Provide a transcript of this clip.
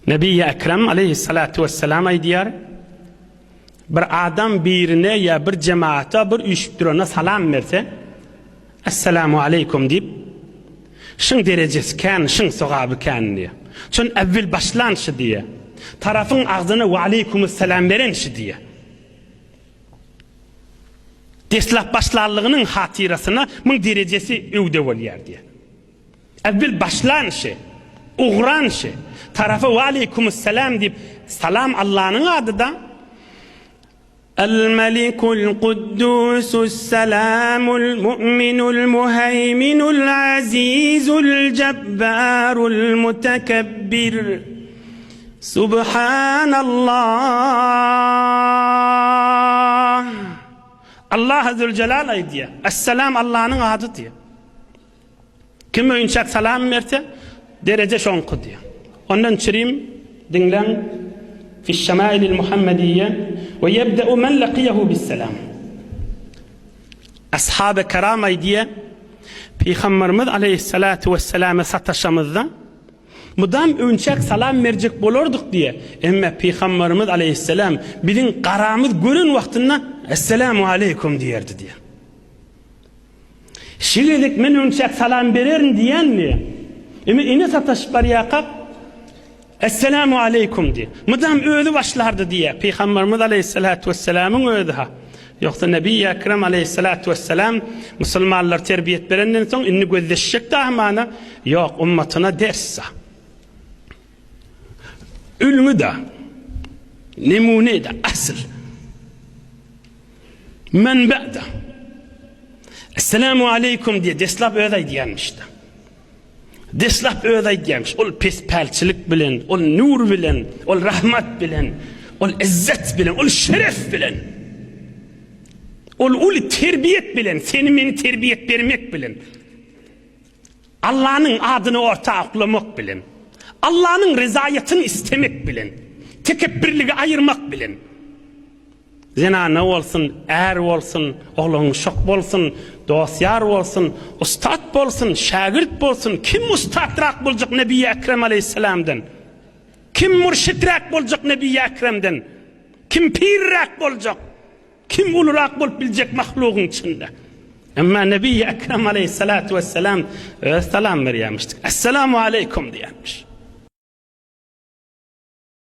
Nebi-i Ekrem aleýhissalatu wessalam aýdýar, Bir adam birine ýa bir jemagata, bir üýşüp durana salam berse, Essalamu aleýkum diýip, şyň derejesi kän, şyň sogaby kän diýýär. Çün äwwel başlan şy diýýär. Tarapyň agzyna we aleýkumussalam beren şy diýýär. Deslap başlanlygynyň hatyrasyna muň derejesi öwde bolýar diýýär. Äwwel başlan şi, ugran şi, tarapa Waleýkumussalam diýip, salam Allanyň ady-da. El-Melikul Kuddusus Selamul Mu'minul Muheýminul Azizul Jebbarul Mutekebbir. Subhanallah. Allah Zülcelal aýdýar. Esselam Allanyň ady diýýär. Kim öýünçäk salam berse, dereje şoňky diýýär. Ondan çirim, diňläň, Fiş-şemailil Muhammediýe we ýebde'u men lakiýehu bis-selam. Ashaby kiram aýdýar, Pygamberimiz aleýhissalatu wesselama sataşamyzda, mydam öýünçäk salam berjek bolardyk diýýär. Emma Pygamberimiz aleýhissalam biziň garamyz gören wagtynda Esselamu aleýkum diýerdi diýýär. Şi gezek men öňçäk salam bererin diýenmi? Eme ene sataşyp barýarkak, Esselamu aleýkum diýip. Mydam özi başlardy diýýär. Pygamberimiz aleýhissalatu wessalamyň özi-ha. Ýogsa Nebi Ekrem aleýhissalatu wessalam musulmanlar terbiýet berenden soň indi gözleşjek dahy mana? Ýok, ummatyna ders-a. Ülňi-de. Nemune-de, asyl. Menbe-de. Esselamu aleýkum diýe deslap özi aýdýanmyş-da. Deslap özi aýdýanmyş. Ol pespälçilik bilen, ol nur bilen, ol rahmat bilen, ol izzet bilen, ol şeref bilen. Ol uly terbiýet bilen, seni meni terbiýet bermek bilen. Allanyň adyny orta oklamak bilen. Allanyň rezaýatyny istemek bilen. Tekepbirligi aýyrmak bilen. Zenana bolsun, är bolsun, oglan-uşak bolsun, dost-ýar bolsun, ussat bolsun, şägirt bolsun, kim ussatrak boljak Nebiýi Ekrem aleýhissalamdan? Kim mürşiträk boljak Nebiýi Ekremden? Kim pirräk boljak? Kim ulurak bolup biljek mahlugyň içinde? Emma Nebiýi Ekrem aleýhissalatu wessalam öz salam berýärmişdik. Essalamu aleýkum diýýärmiş.